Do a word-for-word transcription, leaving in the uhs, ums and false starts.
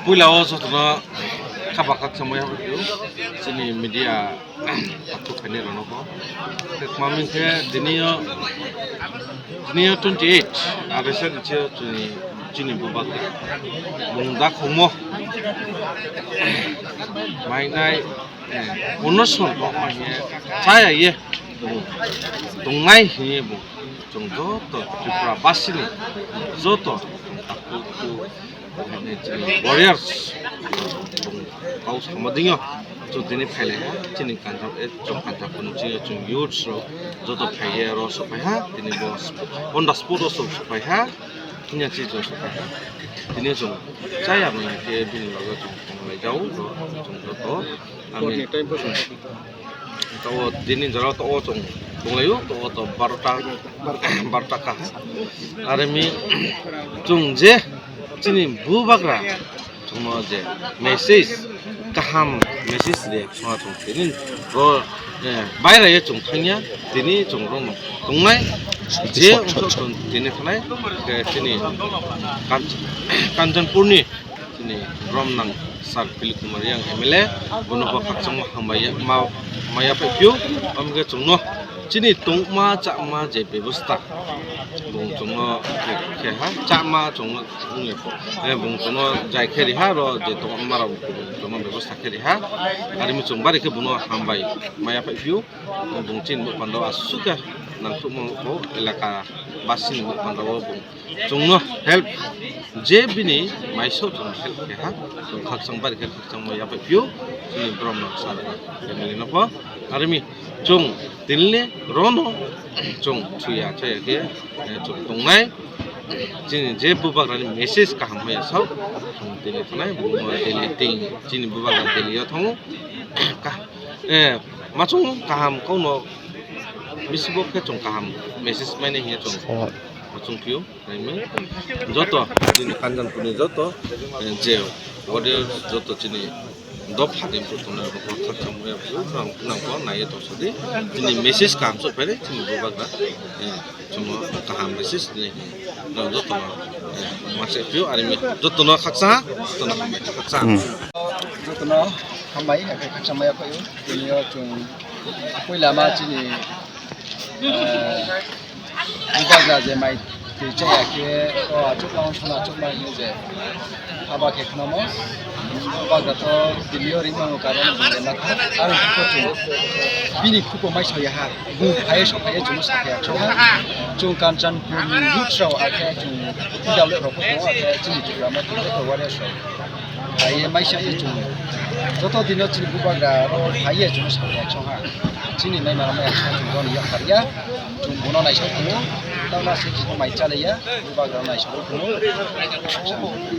Puila o jotono khaba khakchangma yaphaio chini media akhuk khainai rokno bo. Tei tma hwn khe tini o, tini o twenty eight August ni chini, chini bubagra bung da khungmo mainai, eh, unnoson rok ma hiye chaya ye bung tongnai hiye bung chwng joto Tripura basini joto Warriors kau sama dingyo. Chwng tini phailaiha chini kanjak, eh, chwng kanjak phano chini chwng youths rok joto phaiye ro sophaiha tini bo on the spot o chwng sophaiha. Hinya chi chwng sophaiha tini chwng chaya manya khe bini loge chwng tonglai jao ro chwng joto. Ani to tini jora to o chwng tonglaio, to o to barota, barota kaha. Arimi chwng je chini bubagra chwngno je message kaham message de chwngno chwng tini ro, eh, baira ye chwng thangya tini chwng rokno tongnai je wngkha chwng tini thanai, eh, chini Kanch-, Kanchanpurni chini romnang sir Philip Kumar Yang M L A, bono bo khakchangma hambai ma, maya phai phio, amge chwngno chini tongma chama je bebosta, bung chwngno khe, khe ha, chama chwngno, eh, bung chwngno jai khe riha, ro je tongma rok bung chwngno bebosta khe riha, arimi chwng bari khe bono hambai maya phai phio. Bung chini bo pando aswk khe nangkukma bo elaka basini bo pando o bung chwngno help je bini maisok chwng help khe ha, chwng khakchang bari khe khakchangma yaphaiphiu chini borokno sir family no pho. Arimi chwng tinile rono chwng thuya chaya khe, eh, chwng tongnai chini je bubagrani message kaham haya sao chwng tini thanai bo Delhi ting chini bubagra Delhi o thango. Ka-, eh, machung kaham kauno bisibo khe chwng kaham message maine hiya chwng machung phio. Joto chini Kanchanpurni joto, eh, je audience joto chini dopha ni bukhuk tongnai rok khakchangma ya phuru nang, nang bo naiye tong sadi. Chini message kaham sok phaidi chini bubagra, eh, chwngno kaham message ni nang joto no, eh, masa phio arimi joto no khaksa, joto no hambai khaksa. Hmm. Joto no hambai, hakhe khaksa maya phaio. Tini o chwng puila ma chini, eh, bubagra je mai twi chaya khe o achukma wngkhana achukma hinwi je haba khe khwnamo. Bubagra to Delhi o ringmano karon bung de nakha. Aro khe chwng bini khupo mai soya ha. Bung phaiye sophaiye chwngno saphaiya chwngha. Chwng Kanchanpurni youth rok akhe chwng T W rok bo tongo, akhe chini Tripura ma twi joto warriors rok. Phaiye mai sa ye chwng joto dino chini bubagra ro phaiye chwng saphaiya chwngha. Chini mai mara mai chwng joto ni yaphar ya. Chwng bono naisok tongo, tamna se chwngno mai chalaiya, bubagra naisok tongo.